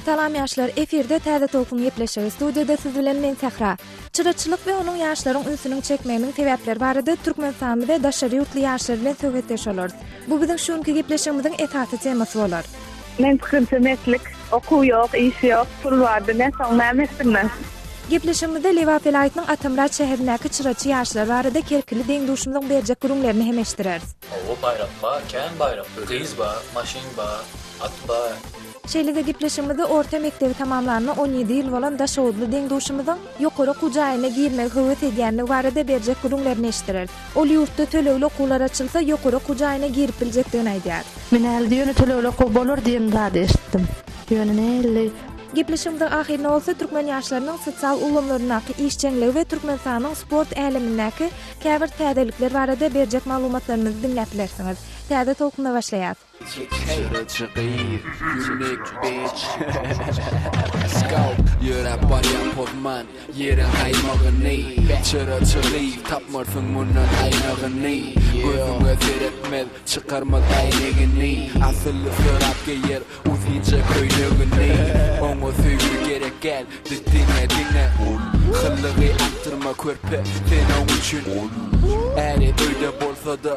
Salam ýaşlar, efirde Täze Tolkun gepleşigi, studiýada siz bilen men Sähra. Çyraçylyk we onuň ýaşlaryň ünsüniň çekmeginiň sebäpleri barada türkmenistanly we daşary ýurtly ýaşlar bilen söhbetdeş bolarys. Bu biziň şu günki gepleşigimiziň esasy temasy bolar. Men pikirimçe meslik, okuw ýok, iş ýok, pul bar diňe, soň näme etsinler? Gepleşigimizde Lebap welaýatynyň Atamyrat şäherindäki çyraçy ýaşlar barada kerkili deň-duşumyzyň berjek gürrüňlerini hem eşdireris. Hawa baýrak bar kän baýrak gyz bar maşyn bar at bar. Şeýle-de gepleşigimizde orta mekdebi tamamlanyna 17 ýyl bolan daşoguzly deň-duşumyzyň ýokary okuw jaýyna girmegi höwes edýändigi barada berjek gürrüňlerini eşdireris. Ol ýurtda tölegli okuwlar açylsa, ýokary okuw jaýyna girip biljekdigini aýdýar. Men hälde ýöne tölegli okuw bolar diýen zady eşitdim. Ýöne nähili? Gepleşigimiziň ahyrynda bolsa türkmen ýaşlarynyň sosial ulgamlaryndaky işjeňligi we Türkmenistanyň sport älemindäki käbir täzelikler barada berjek maglumatlarymyzy diňläp bilersiňiz. Täze tolkunda başlaýas. Çyraçy gyz, unique bitch Let's go Ýöräp barýan pozman ýeriň gaýmagyny Çyraçy gyz, tapmarsyň mundan aýnagyny Gözüňe seretmez, çykarmaz äýnegini Asylly sörap geýer uzynja köýnegini Oňa söýgi gerek däl, diňe, diňe Hyllygy artdyrma körpe, sen oň üçin Äri öýde bolsa-da.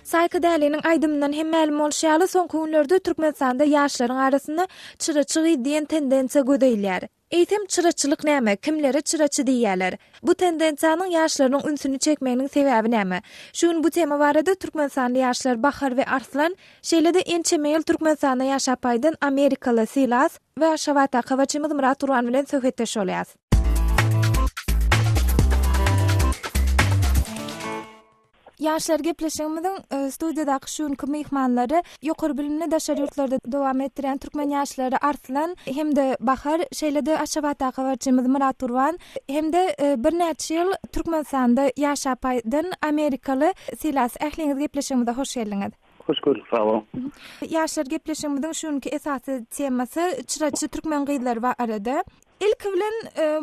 Saýky Däliniň aýdymyndan hem mälim bolşy ýaly, soňky günlerde Türkmenistanda ýaşlaryň arasynda çyraçy gyz diýen tendensiýa göze ilýär. Eýsem, çyraçylyk näme? Kimlere çyraçy diýýärler? Bu tendensiýanyň ýaşlaryň ünsüni çekmeginiň sebäbi näme? Şu gün bu tema barada türkmenistanly ýaşlar Bahar we Arslan, şeýle-de ençeme ýyl Türkmenistanda ýaşap gaýdan amerikaly Sylas we Aşgabatdaky habarçymyz Myrat Gurban bilen söhbetdeş bolýas. Ýaşlar gepleşigimiziň studiýadaky şu günki myhmanlary ýokary bilimini daşary ýurtlarda dowam etdirýän türkmen ýaşlary Arslan hem-de Bahar, şeýle-de Aşgabatdaky habarçymyz Myrat Gurban hem-de birnäçe ýyl Türkmenistanda ýaşap gaýdan amerikaly Sylas. Ähliňiz gepleşigimize hoş geldiňiz. Hoş gördük, sag boluň. Ýaşlar gepleşigimiziň şu günki esasy temasy çyraçy türkmen gyzlary barada. Ilki bilen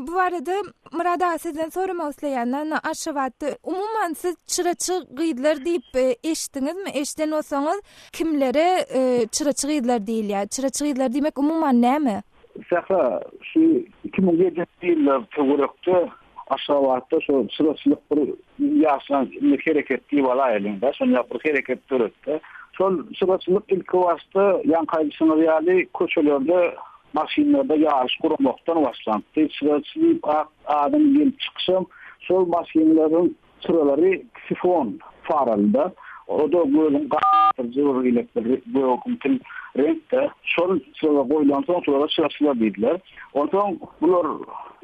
bu barada Myrat aga sizden soramak isleýän. Ýagny Aşgabatda umuman siz çyraçy gyzlar diýip eşitdiňizmi? Eşiden bolsaňyz kimlere çyraçy gyzlar diýilýär? Çyraçy gyzlar diýmek umuman näme? Sähra, şu 2007-nji ýyllar töwerekde Aşgabatda şu çyraçylyk bir ýaşlaň indi hereket diýip alaýalyň-da, şonda bir hereket döretdi. Şol çyraçylyk ilki başda ýaňky aýdyşyňyz ýaly köçelerde maşynlarda ýaryş guramakdan başlanypdy. Çyraçy diýip ak adyň gelip çykyşam şol maşynlaryň çyralary sifon faralyda. O-da gözüň gamaşdyryjy bir hili bir gögümtil reňkde. Şol çyralar goýlansoň şolara çyraçylar diýdiler. Onsoň bular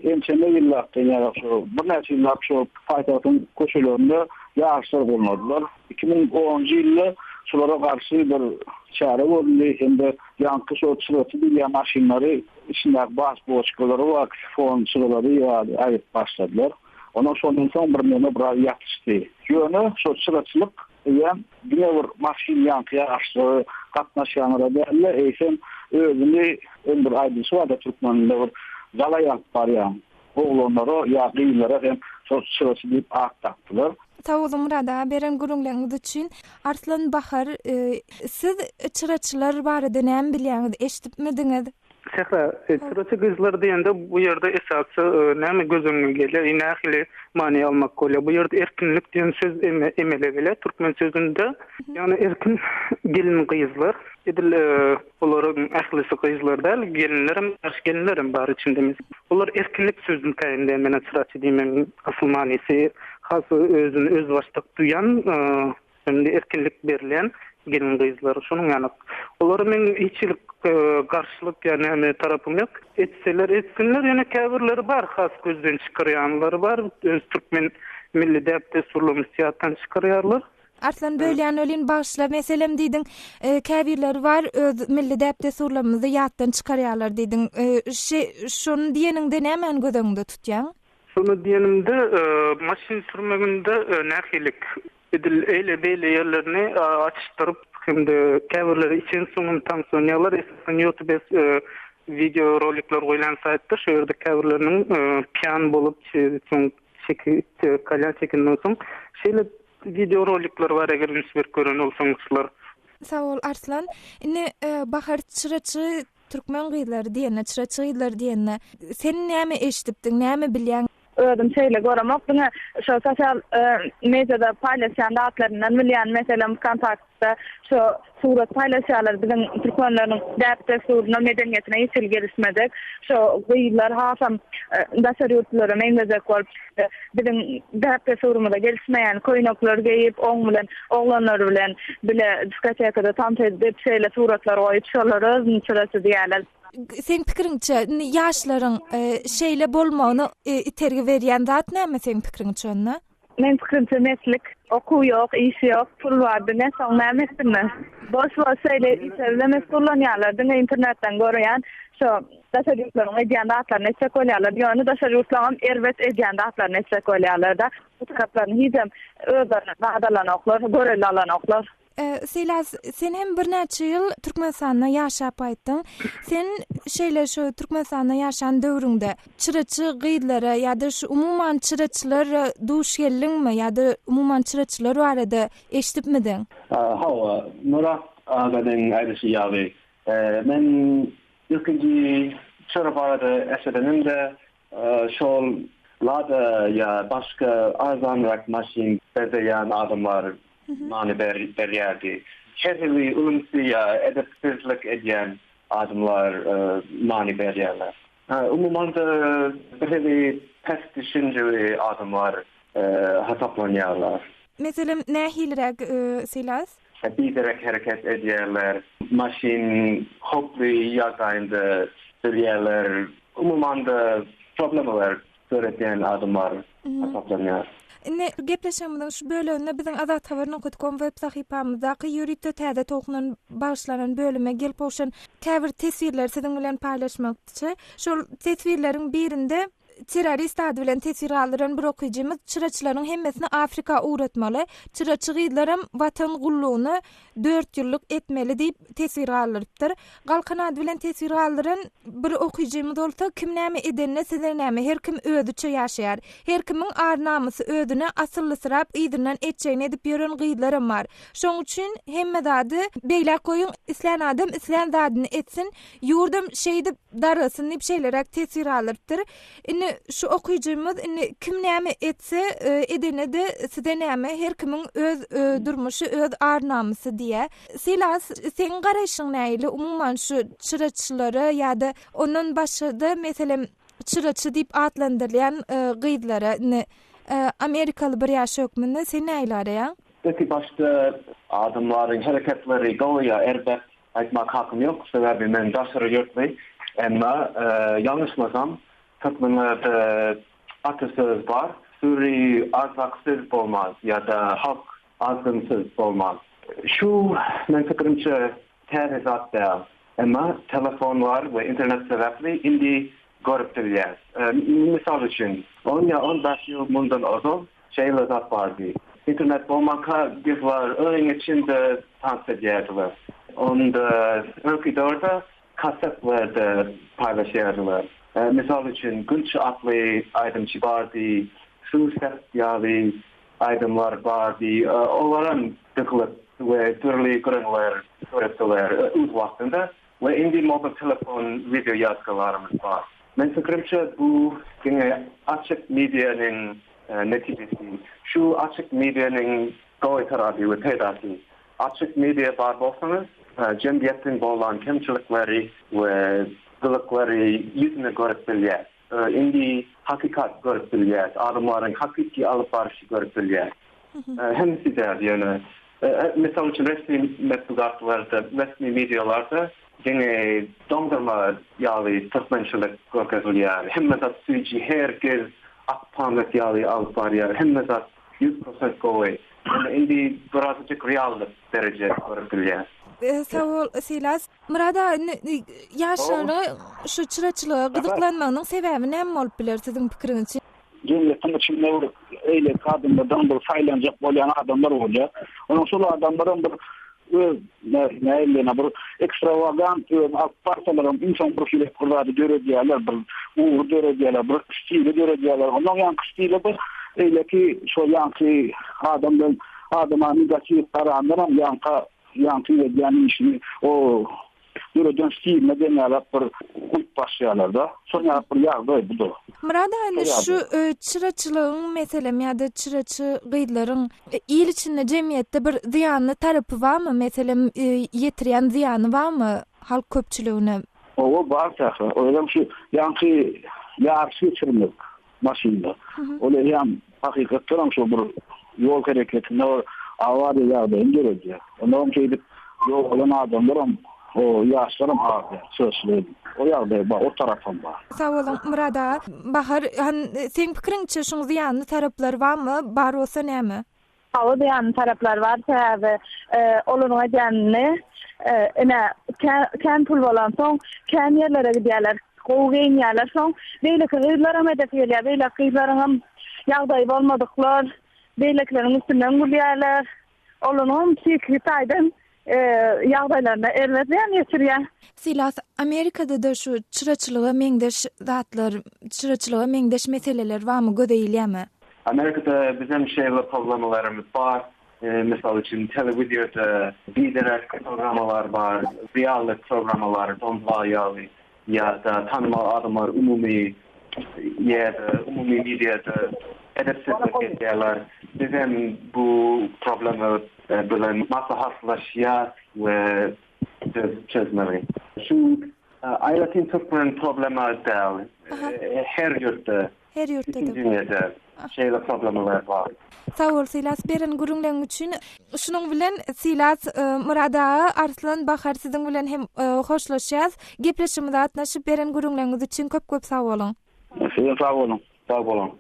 ençeme ýyllap ýa şu birnäçe ýyllap şu paýtagtyň köçelerinde ýaryşlar gurnadylar. 2010-njy ýylda şulara garşy bir çäre görüldi hem-de ýaňky şo çyraçy diýilýän maşynlary içindäki bas boçkalary we sifon çyralary ýaly aýryp başladylar. Ondan şondan soň birneme biraz ýatyşdy. Ýöne şo çyraçylyk eýýäm diňe bir maşyn ýaňky ýaryşlara gatnaşýanlara däl-de, eýsem özüni öň bir aýdylyşy barda türkmeninde bir galaý alyp barýan oglanlara ýa gyzlara hem şol çyraçy diýip at dakdylar. Sag boluň Myrat aga beren gürrüňleriňiz üçin. Arslan Bahar siz çyraçylar barada näme bilýäňiz eşidipmidiňiz? Sähra, çyraçy gyzlar diýende bu ýerde esasy näme göz öňüňe gelýär i nähili many almak bolýar? Bu ýerde erkinlik diýen söz emele gelýär türkmen sözünde. Ýagny erkin gelin gyzlar. Edil olaryň ählisi gyzlar däl, gelinlerem, ýaş gelinlerem bar içinde. Olar erkinlik sözüni täýinleýär mena çyraçy diýmegiň asyl manysy has özüni özbaşdak duýan Indi erkinlik berilýän gelin-gyzlar şonuň ýaly. Olara meň hiç hili garşylyk ýa näme tarapym ýok. Etseler etsinler, ýöne käbirleri bar has gözden çykarýanlary bar, öz türkmen milli däp-dessurlarymyzy ýatdan çykarýarlar. Arslan bölýän welin bagyşla meselem diýdiň käbirleri bar öz milli däp-dessurlarymyzy ýatdan çykarýarlar diýdiň. Şony diýeniňde nämäni göz öňüňde tutýaň? Şony diýenimde maşyn sürmeginde nähilik Edil eýle-beýle ýerlerini açyşdyryp hem-de käbirleri içensoň hem tans oýnaýarlar. Esasan Youtube wideo rolikler goýlan saýtda şo ýerde käbirleriniň piýan bolup soň çekip kalýan çekenden soň şeýle. Wideorolikler bar eger üns berip gören bolsaňyzlar. Sag bol Arslan. Indi Bahar çyraçy türkmen gyzlary diýende, çyraçy gyzlary diýende sen näme eşidipdiň, näme bilýäň? Özüm şeýle göremok, diňe şo sosial mediada paýlaşýan zatlaryndan bilýän, meselem wkontaktda şo surat paýlaşýarlar biziň türkmenleriň däp-dessuryna, medeniýetine hiç hili gelişmejek şo gyzlar hasam daşary ýurtlulara meňzejek bolup biziň däp-dessurymyza gelişmeýän köýnekler geýip oň bilen oglanlar bilen bile diskotekada tans edip şeýle suratlar goýup şolara özüni çyraçy diýýärler. Seň pikiriňçe, indi ýaşlaryň şeýle bolmagyna itergi berýän zat näme seň pikiriňçe onda? Meň pikirimçe meslik. Okuw ýok, iş ýok, pul bar diňe, soň näme etsinler? Boş boş şeýle işler bilen meşgullanýarlar, diňe internetden görýän şo daşary ýurtlaryň edýän zatlaryny etjek bolýarlar. Ýöne daşary ýurtlaryňam erbet edýän zatlaryny etjek bolýarlar-da. Bu taraplaryny hijem özlerine zat alanoklar, görelde alanoklar. Sylas, sen hem birnäçe ýyl Türkmenistanda ýaşap gaýtdyň. Sen şeýle şu Türkmenistanda ýaşan döwrüňde çyraçy gyzlara ýa-da şu umuman çyraçylara duş geldiňmi ýa-da umuman çyraçylar barada eşidipmidiň? Hawa, Myrat aganyň aýdyşy ýaly, men ilkinji çyra barada eşidenimde Şol Lada ýa başga arzanrak maşyn bezeýän adamlar many berýärdi. Her hili ulumsy ýa edepsizlik edýän adamlar many berýärler. Umuman-da bir hili pes düşünjeli adamlar hasaplanýarlar. Meselem nähiliräk Sylas? Biderek hereket edýärler. Maşyn howply ýagdaýynda sürýärler. Umuman-da problemalar döredýän adamlar hasaplanýar. Indi gepleşigimiziň şu böleginde biziň azathabar nokat kom web sahypamyzdaky ýörite täze tolkundan bagyşlanan bölüme gelip gowşan käbir teswirleri siziň bilen paýlaşmakçy. Şol teswirleriň birinde Terrorist ady bilen teswir galdyran bir okyjymyz çyraçylaryň hemmesini Afrika ugratmaly, çyraçy gyzlaram watan gullugyny dört ýyllyk etmeli diýip teswir galdyrypdyr. Galkan ady bilen teswir galdyran bir okyjymyz bolsa kim näme edenine size näme her kim özüçe ýaşaýar. Her kimiň ar-namysy özüne asyllysyrap yzyndan etjegini edip ýören gyzlaram bar. Şoň üçin hemme zady beýläk goýuň islän adam islän zadyny etsin ýurdam şeýdip dargasyn diýip şeýleräk teswir galdyrypdyr. Indi şu okyjymyz indi kim näme etse edene-de size näme her kimiň öz durmuşy öz ar-namysy diýýär. Sylas seň garaýşyň nähili umuman şu çyraçylara ýa-da ondan başga-da meselem çyraçy diýip atlandyrylýan gyzlara indi amerikaly bir ýaş hökmünde sen nähili garaýaň? Ilki başda adamlaryň hereketleri gowy ýa erbet Aýtmak hakym ýok, sebäbi men daşary ýurtly, emma ýalňyşmasam türkmenlerde atasöz bar, Süri arzaksyz bolmaz ýa-da halk azgynsyz bolmaz. Şu meň pikirimçe täze zat däl, emma telefonlar we internet sebäpli indi görüp bilýäs. Mysal üçin, on ýa on bäş ýyl mundan ozal Şeýle zat bardy. Internet bolmanka gyzlar öýüň içinde tans edýärdiler. Onda öňki döwürde kassetlerde paýlaşýardylar. Mysal üçin Gülçi atly aýdymçy bardy, Suw sep ýaly aýdymlar bardy. Olaram gykylyk we dürli gürrüňler döretdiler öz wagtynda we indi mobil telefon wideo ýazgylarymyz bar. Meň pikirimçe bu diňe açyk medianyň Netijesi, şu açyk medianyň gowy tarapy we peýdasy. Açyk media bar bolsaňyz, jemgyýetden bolan kemçilikleri we gylyklary ýüzüne görüp bilýäs. Indi hakykat görüp bilýäs, adamlaryň hakyky alyp baryşy görüp bilýäs. Hemmesi däl ýöne. Mysal üçin resmi metbugatlarda, resmi medialarda diňe doňdurma ýaly türkmençilik görkezilýär. Hemme zat süýji, her gyz ak pamyk ýaly alyp barýar, hemme zat 100% gowy. Ýöne indi birazajyk reallyk dereje görüp bilýäs. Sag bol Sylas. Myrat aga indi ýaşlara şu çyraçylyga gyzyklanmagynyň sebäbi näme bolup biler siziň pikiriňizçe? Jemgyýetiň içinde bir eýleki adamlardan bir saýlanjak bolýan adamlar bolýar. Onuň şol adamlaram bir öz nähili bir ekstrawagant özüni alyp barsalaram iň soň bir hili bir zady döredýärler, bir ugry döredýärler, bir stili döredýärler. Ondan ýaňky stile bir eýleki şol ýaňky adam bilen. adama negatiw garandanam ýaňka ýaňky edýän işini o döreden stiline deňäläp bir guýup başlaýarlar-da. Şol ýaly bir ýagdaý bu-da. Myrat aga indi şu çyraçylygyň meselem ýa-da çyraçy gyzlaryň il içinde jemgyýetde bir zyýanly tarapy barmy? Meselem ýetirýän zyýany barmy halk köpçüligine? Hawa bar Sähra. Özem şu ýaňky ýaryş geçirmek maşynda. Ol eýýäm hakykatdanam şo bir ýol hereketinde bir awariýa ýagdaýyny döredýär. Onsoňam şeýdip ýogalan adamlaram, o ýaşlaram az däl, çyraçylyk edip. O ýagdaý bar, o tarapam bar. Sag boluň Myrat aga. Bahar, han seň pikiriňçe şuň zyýanly taraplary barmy? Bar bolsa näme? Hawa zyýanly taraplary bar sebäbi olaryň edýänini ine kän pul bolansoň kän ýerlere gidýärler gowy geýinýärler soň beýleki gyzlaram edesi gelýär beýleki gyzlaryňam ýagdaýy bolmadyklar beýlekileriň üstünden gülýärler olaryňam psihiki taýdan ýagdaýlaryna erbet zyýan ýetirýär. Sylas, Amerikada-da şu çyraçylyga meňzeş zatlar, çyraçylyga meňzeş meseleler barmy, göze ilýärmi? Amerikada bizem şeýle problemalarymyz bar. Mysal üçin, telewizorda biderek programmalar bar, zyýanly programmalar, Don Juan ýaly ýa-da tanymal adamlar umumy ýerde, umumy mediada edepsizlik edýärler. Bizem bu problema bilen maslahatlaşýas we çözmeli. Şu aýratyn türkmen problema däl. Her ýurtda Her ýurtda-da. Bütin dünýäde şeýle problemalar bar. Sag bol Sylas beren gürrüňleň üçin. Şunuň bilen Sylas Myrat aga, Arslan Bahar siziň bilen hem hoşlaşýas. Gepleşigimize gatnaşyp beren gürrüňleňiz üçin köp köp sag boluň. Sizem sag boluň. Sag boluň.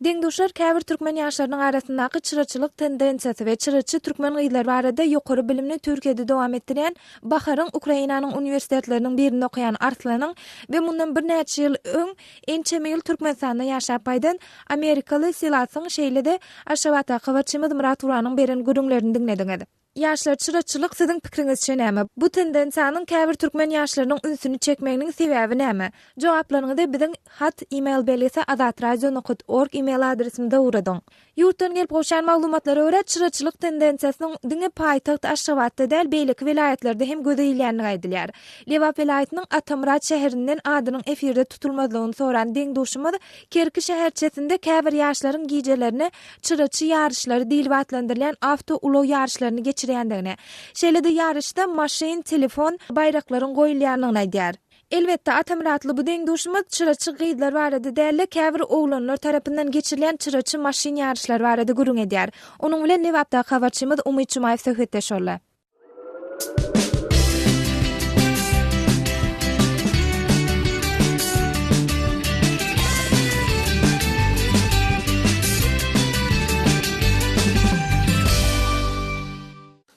Deň-duşlar käbir türkmen ýaşlarynyň arasyndaky çyraçylyk tendensiýasy we çyraçy türkmen gyzlary barada ýokary bilimini Türkiýede dowam etdirýän Baharyň Ukrainanyň uniwersitetleriniň birinde okaýan Arslanyň we mundan birnäçe ýyl öň ençeme ýyl Türkmenistanda ýaşap gaýdan amerikaly Silasyň şeýle-de Aşgabatdaky habarçymyz Myrat Guranyň beren gürrüňlerini diňlediňiz. Ýaşlar çyraçylyk siziň pikiriňizçe näme? Bu tendensiýanyň käbir türkmen ýaşlarynyň ünsüni çekmeginiň sebäbi näme? Jogaplaryňyzy biziň hat email belgisi azatradio nokat org email adresimize ugradyň. Ýurtdan gelip gowşan maglumatlara görä, çyraçylyk tendensiýasynyň diňe paýtagt Aşgabatda däl, beýleki welaýatlarda hem göze ilýändigi aýdylýar. Lebap welaýatynyň Atamyrat şäherinden adynyň efirde tutulmazlygyny soran deň-duşumyz Kerki şäherçesinde käbir ýaşlaryň gijelerine çyraçy ýaryşlary diýlip atlandyrylýan awto-ulag ýaryşlaryny geçirýändigini, şeýle-de ýaryşda maşyn, telefon, baýraklaryň goýulýandygyny aýdýar. Elbetde, Atamyratly bu deň-duşumyz çyraçy gyzlar barada däl-de, käbir oglanlar tarapyndan geçirilýän çyraçy maşyn ýaryşlary barada gürrüň edýär. Onuň bilen Lebapdaky habarçymyz Umyt Jumaýew söhbetdeş boldy.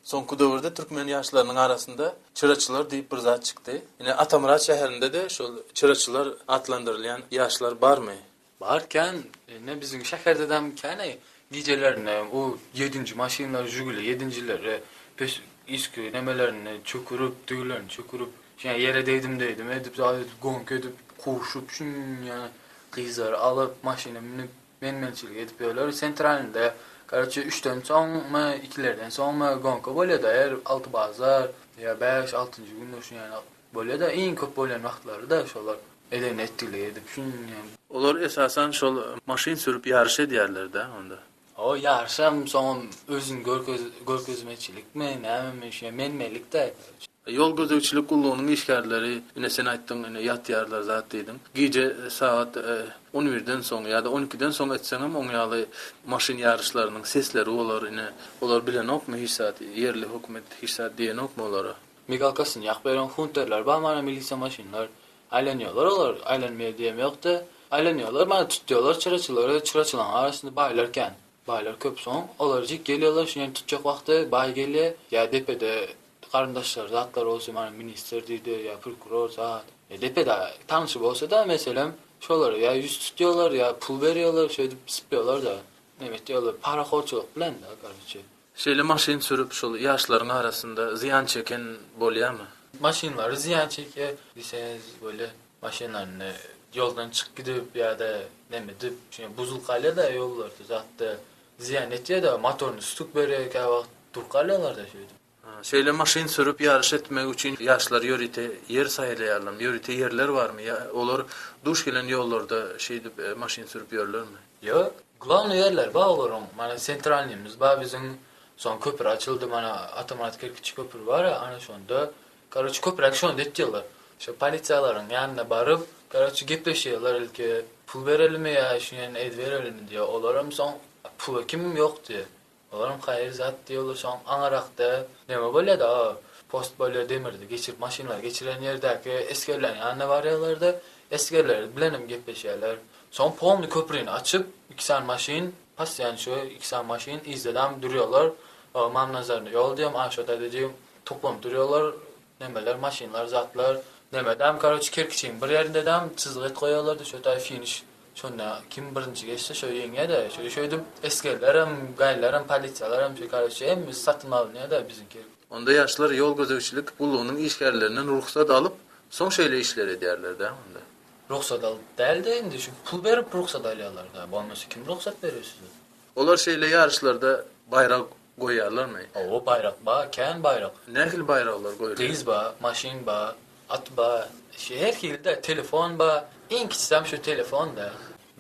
Soňky döwürde türkmen ýaşlarynyň arasynda çyraçylar diýip bir zat çykdy. Ine, Atamyrat şäherinde-de şol çyraçylar atlandyrylýan ýaşlar barmy? Bar kän, ine biziň şäherdedem kän-eý. Gijelerine o ýedinji maşynlar Žiguli ýedinjileri pes yzky nemelerini çökürip, düwlerini çökürip, şeýle ýere degdim-degdim edip, zat edip, gonka edip, kuşup, şunýa gyzlary alyp, maşyna münüp, Men-mençilik edip ýörler. Sentralynda, karoçe, üçden soňmy, ikilerden soňmy gonka bolýa-da, her Altybazar ýa bäş, altynjy günler şun ýaly bolýa-da, iň köp bolýan wagtlary-da şolar eden-etdilik edip, şun ýaly. Olar esasan şol maşyn sürüp ýaryş edýärler-dä onda. Hawa, ýaryşam, soňam özüni görkezmeçilikmi, nämemi, şun ýaly men-menlik-dä, karoçe. Ýol gözegçilik gullugynyň işgärleri, ine sen aýtdyň, ine ýatýarlar zat diýdiň. Gije sagat on birden soň ýa-da on ikiden soň etseňem oň ýaly maşyn ýaryşlarynyň sesleri bolar, ine olar bilenokmy hiç zat, ýerli hökümet hiç zat diýenokmy olara? Migalkasyny ýakyp beren hunterler bar mana milisiýa maşynlar aýlanýarlar olar aýlanmaýar diýem ýokda aýlanýarlar mana tutýarlar çyraçylary çyraçylaryň arasynda baýlar kän baýlar köp soň olar jik gelýärler şuny tutjak wagty baý gelýär ýa depede Garyndaşlary zatlar bolsa mana ministr diýdi ýa prokuror zat. Ýa depede tanşy bolsa-da meselem şolara ýa ýüz tutýarlar ýa pul berýärler şeýdip sypýarlar-da. Neme etýärler parahorçylyk bilen-de karoçe. Şeýle maşyn sürüp şol ýaşlaryň arasynda zyýan çeken bolýamy? Maşynlary zyýan çekýär diýseňiz bolýar. Maşynlaryny ýoldan çykyp gidip ýa-da neme edip şeýle buzulyp galýar-da ýollarda zatda. Zyýan etýär-de, motoryny stuk berýär käwagt durup galýarlar-da şeýdip. Şeýle maşyn sürüp ýaryş etmek üçin ýaşlar ýörite ýer saýlaýarlarmy, ýörite ýerler barmy ýa olar duş gelen ýollarda şeýdip maşyn sürüp ýörlermi? Ýok. Glawnyý ýerler bar olaryň. Mana sentralnyýymyz bar biziň. Soň köpri açyldy mana Atamyrat Kerkiçi köpri bar-a ana şonda. Karoçe köpräk şonda etýärler. Şo polisiýalaryň ýanyna baryp, karoçe gepleşýärler ilki pul berelimi ýa şuny ediberelimi diýýär. Olaram soň pula kim ýok diýýär. Olaram haýyr zat diýýärler şoň aňyrakda neme bolýada post bolýar demirdi geçirip maşynlary geçiren ýerdäki esgerleriň ýanyna barýarlarda esgerler bilenem gepleşýärler. Soň polny köprini açyp iki sany maşyn postoýan şo iki sany maşyn yzdadam durýarlar Mamnazarny ýol diýem a şo taýda diýem toplanyp durýarlar nemeler maşynlar zatlar nemedam karoçe kerkiçiň bir ýerindedam çyzgyt goýýarlarda şo taý finiş Şonda kim birinji geçse şo ýeňýä-de, şo şeýdip esgerlerem, gaýlylaram, polisiýalaram şo karoçe hemmesi satyn alynýa-da biziňki. Onda ýaşlar ýol gözegçilik gullugynyň işgärlerinden rugsat alyp, soň şeýle işleri edýärler-dä onda. Rugsat alyp däl-de indi şu pul berip rugsat alýarlar-da, bolmasa kim rugsat berýär size? Olar şeýle ýaryşlarda baýrak goýýarlarmy? Hawa baýrak bar, kän baýrak. Nähili baýraklar goýulýar? Gyz bar, maşyn bar, At ba, şu her hili-dä, telefon ba, iň kiçisem şu telefon-da.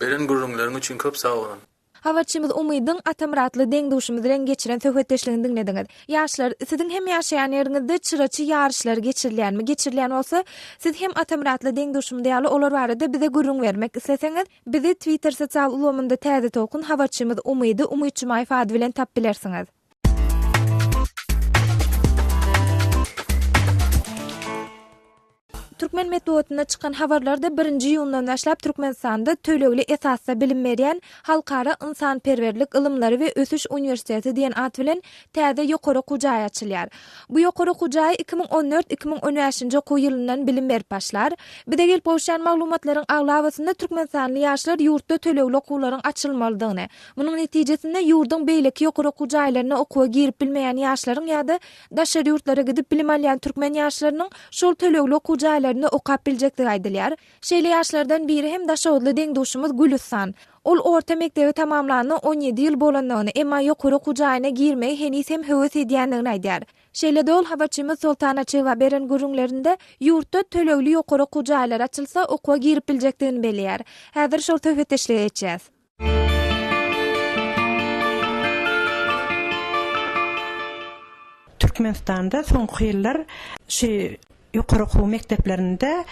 Beren gürrüňleriň üçin köp sag boluň. Habarçymyz Umydyň Atamyratly deň-duşumyz bilen geçiren söhbetdeşligini diňlediňiz. Ýaşlar, siziň hem ýaşaýan ýeriňizde çyraçy ýaryşlary geçirilýärmi? Geçirilýän bolsa, siz hem Atamyratly deň-duşumyz ýaly olar barada bize gürrüň bermek isleseňiz, bizi Twitter sosial ulgamynda Täze Tolkun habarçymyz Umydy Umyt Jumaýew ady bilen tapyp bilersiňiz. Türkmen metbugatynda çykan habarlarda birinji iýundan başlap Türkmenistanda tölegli esasda bilim berýän Halkara ynsanperwerlik ylymlary we ösüş uniwersiteti diýen at bilen täze ýokary okuw jaýy açylýar. Bu ýokary okuw jaýy 2014, 2015-nji okuw ýylyndan bilim berip başlar. Bize gelip gowuşýan maglumatlaryň aglabasynda türkmenistanly ýaşlar ýurtda tölegli okuwlaryň açylmalydygyny, Munuň netijesinde, ýurduň beýleki ýokary okuw jaýlaryna okuwa girip bilmeýän ýaşlaryň ýa-da daşary ýurtlara gidip bilim alýan türkmen ýaşlarynyň şol tölegli okuw jaýlarynda okap biljekdigi aýdylýar. Şeýle ýaşlardan biri hem daşoguzly deň-duşumyz Gülüstan. Ol orta mekdebi tamamlanyna 17 ýyl bolandygyny, emma ýokary okuw jaýyna girmegi heniz hem höwes edýändigini aýdýar. Şeýle-de ol habarçymyz Soltan Açygowa beren gürrüňlerinde ýurtda tölegli ýokary okuw jaýlary açylsa, okuwa girip biljekdigini belleýär. Häzir şol söhbetdeşlige geçýäs. Türkmenistanda soňky ýyllar şu ýokary okuw mekdeplerinde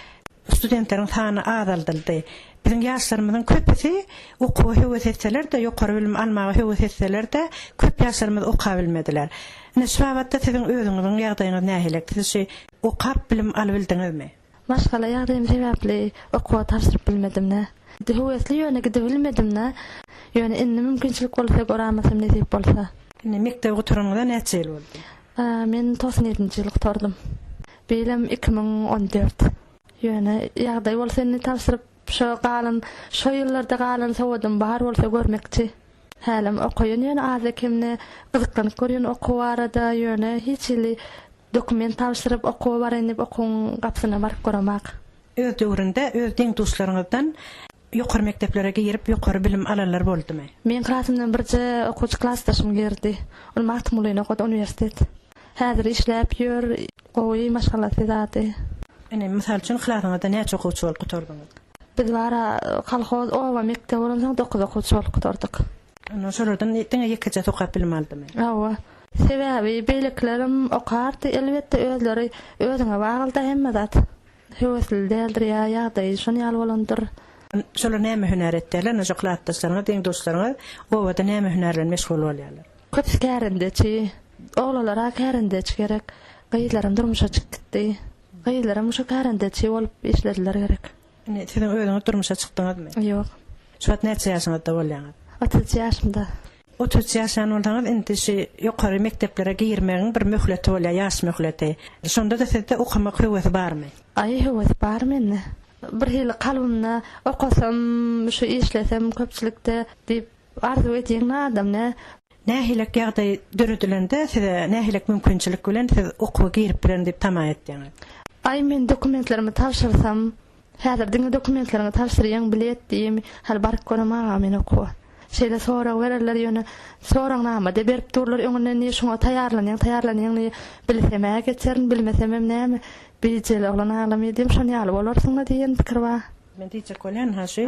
studentleriň sany azaldyldy. Biziň ýaşlarymyzyň köpüsi okuwa höwes etseler-de, ýokary bilim almaga höwes etseler-de, köp ýaşlarymyz okabilmediler. Ine, şu babatda siziň özüňiziň ýagdaýyňyz nähili? Siz şu okap bilim alybildiňizmi? Maşgala ýagdaýym sebäpli okuwa tabşyryp bilmedimdä. Höwesli ýöne gidibilmedimdä. Ýöne indi mümkinçilik bolsa göräýmesem nesip bolsa. Indi mekdebi gutaranyňyza näçe ýyl boldy? Men 97 nji ýyl gutardym. Bu ýylam 2014. Ýöne ýagdaý bolsa indi tabşyryp şo galan şo ýyllarda galan sowadym bar bolsa görmekçi. Hälem okaýan ýöne azda-kemde gyzyklanyp görýän okuw barada ýöne hiç hili Dokument tabşyryp okuwa baraýyn diýip okuwyň gapysyna baryp göremak. Öz döwründe öz deň-duşlaryňyzdan ýokary mekdeplere girip ýokary bilim alanlar boldumy? Meň klasymdan birje okuwçy klasdaşym girdi. Ol Magtymgulyny okady uniwersitet. Häzir işläp ýör, gowy maşgalasy zady. Ine, mysal üçin klasyňyzda näçe okuwçy bolup gutardyňyz? Biz bara kolhoz oba mekdebi bolansoň dokuz okuwçy bolup gutardyk. Ondan şolardan diňe ýekeje okap bilim aldymy? Hawa. Sebäbi beýlekilerem okardy elbetde özleri özüňe baglyda hemme zat. Höwesli däldir ýa ýagdaýy şon ýaly bolandyr. Şolar näme hünär etýärler? Ine şo klasdaşlaryňyz, deň-duşlaryňyz obada näme hünär bilen meşgul bolýarlar? Köpüsi kärendeçi. Oglanlara kärendeçi gerek. Gyzlaram durmuşa çykyp gitdi. Gyzlaram şo kärendeçi bolup işlediler gerek. Indi siziň özüňiz durmuşa çykdyňyzmy? Ýok. Şu wagt näçe ýaşyňyzda bolýaňyz? 33 ýaşymda. 33 ýaşan bolsaňyz, indi şu ýokary mekdeplere girmegiň bir möhleti bolýar, ýaş möhleti. Şonda-da sizde okamak höwesi barmy? Aý, höwes bar mende. Bir hili kalbymda okasam, şu işlesem köpçülikde diýip arzuw edýän adam nä. Nähilek ýagdaý döredilende size nähilek mümkinçilik bilen siz okuwa girip bilerin diýip tama etýäňiz? Aý men dokumentlerimi tabşyrsam, häzir diňe dokumentleriňi tabşyrýaň bilet diýimi, hali baryp görem aga men okuwa. Şeýle sorag bererler ýöne soragnama-da berip durlar öňünden diýe şoňa taýýarlanýaň taýýarlanýaň diýe bilsem-ä geçerin bilmesemem näme bijeli oglan aglamýa diýem şon ýaly bolarsyň-da diýen pikir bar. Men diýjek bolýan ha şu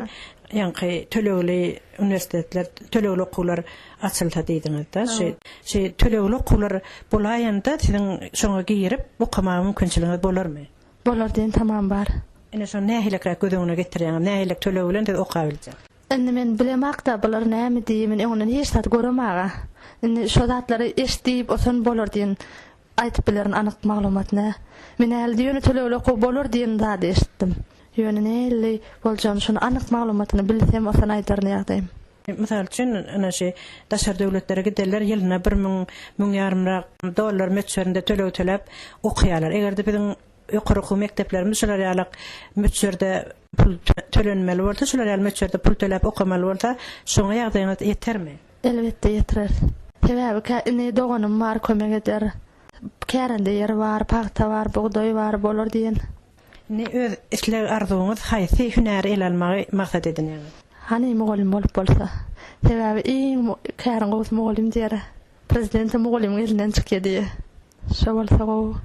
ýaňky tölegli uniwersitetler tölegli okuwlar açylsa diýdiňizda şu şu tölegli okuwlar bolaýanda siziň şoňa girip okamaga mümkinçiligiňiz bolarmy? Bolar diýen tamam bar. Ine şony nähilekräk göz öňüne getirýäňiz nähilek töleg bilen siz okabiljek? Indi men bilemakda bular näme diýi men öňünden hiç zat göremaga. Indi şo zatlary eşdip osan bolar diýen aýdyp bilerin anyk maglumat nä. Men hälde ýöne tölegli okuw bolar diýen zady eşitdim. Ýöne nähili boljagyny şony anyk maglumatyny bilsem osan aýdaryn ýagdaýym. Mysal üçin ine şi daşary döwletlere gidenler ýylyna bir müň, müň ýarymrak dollar möçberinde töleg töläp okaýarlar. Eger-de biziň Ýokary okuw mekdeplerimiz şular ýalak möçberde pul tölenmeli bolsa, şular ýaly möçberde pul töläp okamaly bolsa, şoňa ýagdaýyňyz ýetermi? Elbetde ýetirer. Sebäbi kä ini doganym bar kömek eder. Kärende ýeri bar, pagta bar, bugdaý bar, bolar diýen. Indi öz isleg arzuwyňyz haýsy hünäri ele almagy maksat edinýäňiz? Hany mugallym bolup bolsa. Sebäbi iň käriň gowusy mugallym diýer. Prezidentem mugallymyň elinden çykýa diýe. Şo bolsa gowy.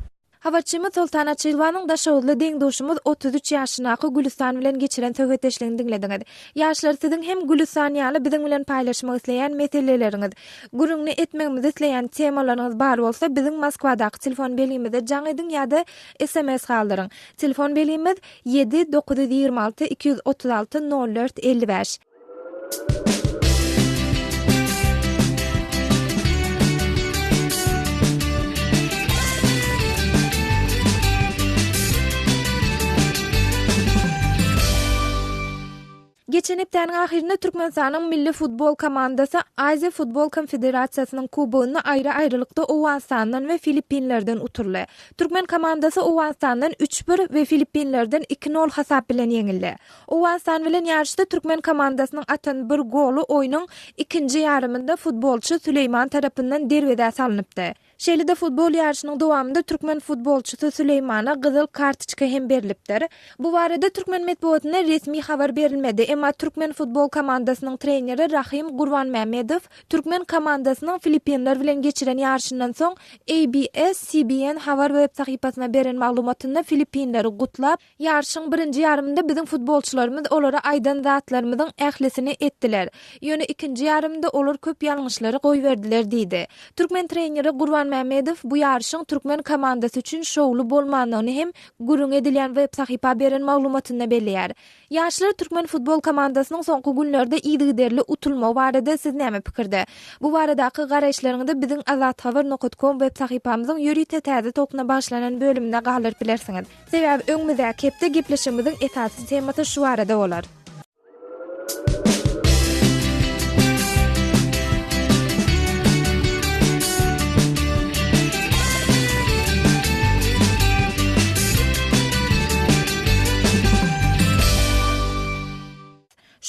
Habarçymyz Soltan Açylowanyň daşoguzly deň-duşumyz 33 ýaşyndaky Gülüstan bilen geçiren söhbetdeşligini diňlediňiz. Ýaşlar siziň hem Gülüstan ýaly biziň bilen paýlaşmak isleýän meseleleriňiz, gürrüňini etmegimizi isleýän temalaryňyz bar bolsa biziň Moskwadaky telefon belgimize jaň ediň ýa-da sms galdyryň. Telefon belgimiz, 7 926 236 04 55. Geçen hepdäniň ahyrynda Türkmenistanyň milli futbol komandasy Aziýa futbol konfederasiýasynyň kubogynda aýry-aýrylykda Owganystandan we Filippinlerden utuldy. Türkmen komandasy Owganystandan üç bir we Filippinlerden iki nol hasap bilen ýeňildi. Owganystan bilen ýaryşda türkmen komandasynyň atan bir goly oýnuň ikinji ýarymynda futbolçy Süleýman tarapyndan derwezä salnypdy. Şeýle-de futbol ýaryşynyň dowamynda türkmen futbolçysy Süleýmana gyzyl kartoçka hem berlipdir. Bu barada türkmen metbugatynda resmi habar berilmedi, emma türkmen futbol komandasynyň treneri Rahym Gurbanmämmedow türkmen komandasynyň Filippinler bilen geçiren ýaryşyndan soň ABS-CBN habar web sahypasyna beren maglumatynda filippinleri gutlap, Ýaryşyň birinji ýarymynda biziň futbolçylarymyz olara aýdan zatlarymyzyň ählisini etdiler. Ýöne ikinji ýarymda olar köp ýalňyşlary goýberdiler diýdi. Türkmen treneri Gurban Mämmedow bu ýaryşyň türkmen komandasy üçin şowly bolmandygyny hem gürrüňi edilýän web sahypa beren maglumatynda belleýär. Ýaşlar türkmen futbol komandasynyň soňky günlerde yzygiderli utulmagy barada siz näme pikirde? Bu baradaky garaýyşlaryňyzy biziň azathabar nokat kom web sahypamyzyň ýörite täze tolkuna bagyşlanan bölüminde galdyryp bilersiňiz. Sebäbi öňümizdäki hepde gepleşigimiziň esasy temasy şu barada bolar.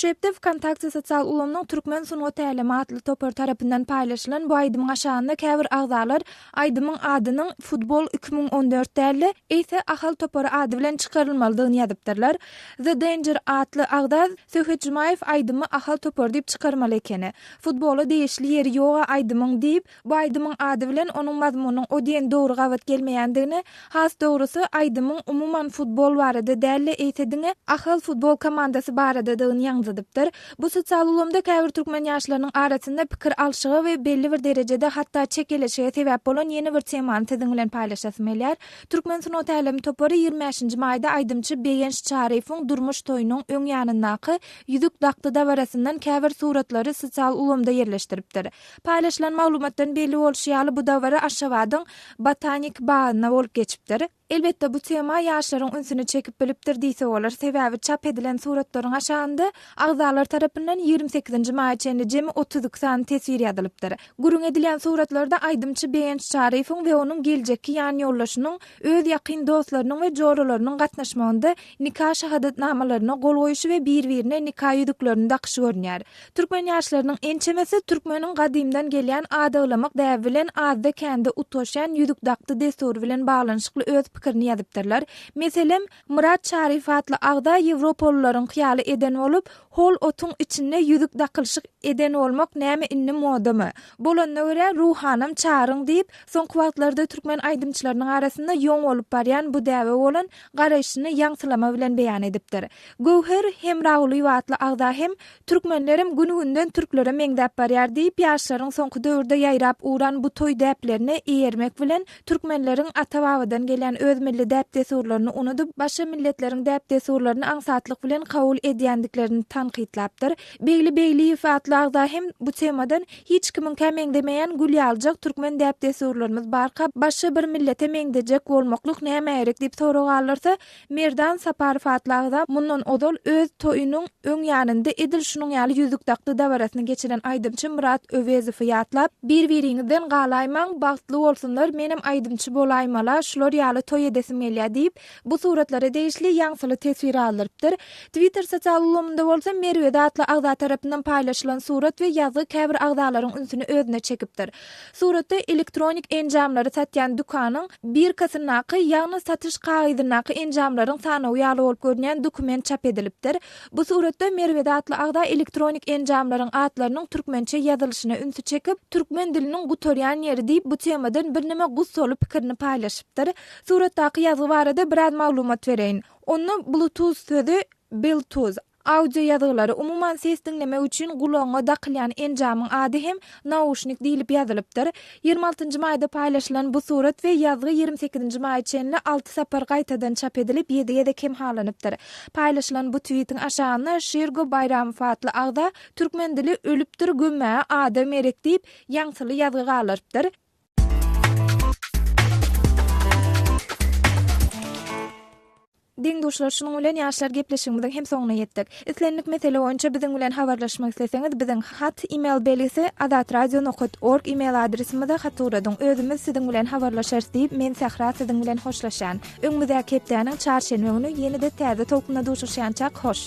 Şu hepde Wkontakte sosial ulgamynyň Türkmen sungat älemi atly topary tarapyndan paýlaşylan bu aýdymyň aşagynda käbir agzalar aýdymyň adynyň Futbol 2014 däl-de, eýse Ahal topary ady bilen çykarylmalydygyny ýazypdyrlar. The Danger atly agza Söhbet Jumaýew aýdymy Ahal topary diýip çykarmaly ekeni. Futbola degişli ýeri ýog-a aýdymyň diýip, Bu aýdymyň ady bilen onuň mazmunynyň o diýen dogry gabat gelmeýändigini, has dogrusy, aýdymyň umuman futbol barada däl-de, eýse diňe Ahal futbol komandasy baradadygyny ýaňzydypdyr. Bu sosial ulgamda käbir türkmen ýaşlarynyň arasynda pikir alşyga we belli bir derejede hatda çekeleşige sebäp bolan ýene bir temany siziň bilen paýlaşasym gelýär. Türkmen sungat älemi topary 25-nji maýda aýdymçy Begenç Çaryýewiň durmuş toýunyň öň ýanyndaky Ýüzük dakdy dabarasyndan käbir suratlary sosial ulgamda ýerleşdiripdir. Paýlaşylan maglumatdan belli bolşy ýaly, bu dabara Aşgabadyň Botanik bagynda bolup geçipdir. Elbetde, bu tema ýaşlaryň ünsüni çekip bilipdir diýse bolar, sebäbi çap edilen suratlaryň aşagynda agzalar tarapyndan 28-nji maýa çenli jemi 32 sany teswir ýazylypdyr. Gürrüň edilýän suratlarda aýdymçy Begenç Çaryýewiň we onuň geljekki ýanýoldaşynyň öz ýakyn dostlarynyň we joralarynyň gatnaşmagynda nika şahadatnamalaryna gol goýuşy we bir-birine nika ýüzüklerini dakyşy görünýär. Türkmen ýaşlarynyň ençemesi türkmeniň gadymdan gelýän adaglamak däbi bilen azda-kände utgaşýan ýüzük dakdy dessury bilen baglanyşykly öz pikirini ýazypdyrlar. Meselem, Myrat Çaryýew atly agza ýewropalylaryňky ýaly eden bolup, Hol otuň içinde ýüzük dakylşyk eden bolmak näme indi modamy? Bolanyna görä ruhanam çagyryň diýip, soňky wagtlarda türkmen aýdymçylarynyň arasynda ýoň bolup barýan bu däbe bolan garaýşyny ýaňsylama bilen beýan edipdir. Göwher Hemragulyýewa atly agza hem Türkmenlerem gün-günden türklere meňzäp barýar diýip, ýaşlaryň soňky döwürde ýaýrap ugran bu toý däplerine eýermek bilen, türkmenleriň ata-babadan gelýän öz milli däp-dessurlaryny unudyp, başga milletleriň däp-dessurlaryny aňsatlyk bilen kabul edýändiklerini tankytlapdyr. Begli Begliýew atly agza hem bu temadan Hiç kimiňkä meňzemeýän gül ýalyjak türkmen däp-dessurlarymyz barka, başga bir millete meňzejek bolmaklyk nämä gerek diýip sorag galdyrsa, Merdan Saparow atly agza mundan ozal öz toýunyň öň ýanynda edil şunuň ýaly ýüzük dakdy dabarasyny geçiren aýdymçy Myrat Öwezowy ýatlap, Bir-biriňizden galaýmaň, bagtly bolsunlar, menem aýdymçy bolaýmala, şular ýaly toý edesim gelýär diýip, bu suratlara degişli ýaňsyly teswir galdyrypdyr. Twitter sosial ulgamynda bolsa Merwezi atly agza tarapyndan paýlaşylan surat we ýazgy käbir agzalaryň ünsüni özüne çekipdir. Suratda elektronik enjamlary satýan dükanyň birkasyndaky, ýagny satyş kagyzyndaky enjamlaryň sanawy ýaly bolup görünýän dokument çap edilipdir. Bu suratda Merwezi atly agza elektronik enjamlaryň atlarynyň türkmençe ýazylyşyna ünsi çekip, türkmen diliniň gutarýan ýeri diýip bu temadan birneme gussaly pikirini paýlaşypdyr. Suratdaky ýazgy barada biraz maglumat bereýin. Onda Bluetooth sözi Biltuz, audio ýazgylary, umuman ses diňlemek üçin gulagyňa dakylýan enjamyň ady hem nauşnik diýlip ýazylypdyr. 26 nji maýda paýlaşylan bu surat we ýazgy 28 nji maýa çenli alty sapar gaýtadan çap edilip, ýedi gezek hem halanypdyr. Paýlaşylan bu twitiň aşagynda Şirgo Baýramow atly agza Türkmen dili ölüpdir, gömmäge adam gerek diýip, ýaňsyly ýazgy galdyrypdyr. Deň-duşlar şunuň bilen ýaşlar gepleşigimiziň hem soňuna ýetdik. Islendik mesele boýunça biziň bilen habarlaşmak isleseňiz biziň hat email belgisi azatradio nokat org email adresimize hat ugradyň. Özümiz siziň bilen habarlaşarys diýip men Sähra siziň bilen hoşlaşýan. Öňümizdäki hepdäniň çarşenbe güni ýene-de täze tolkunda duşuşýançak hoş.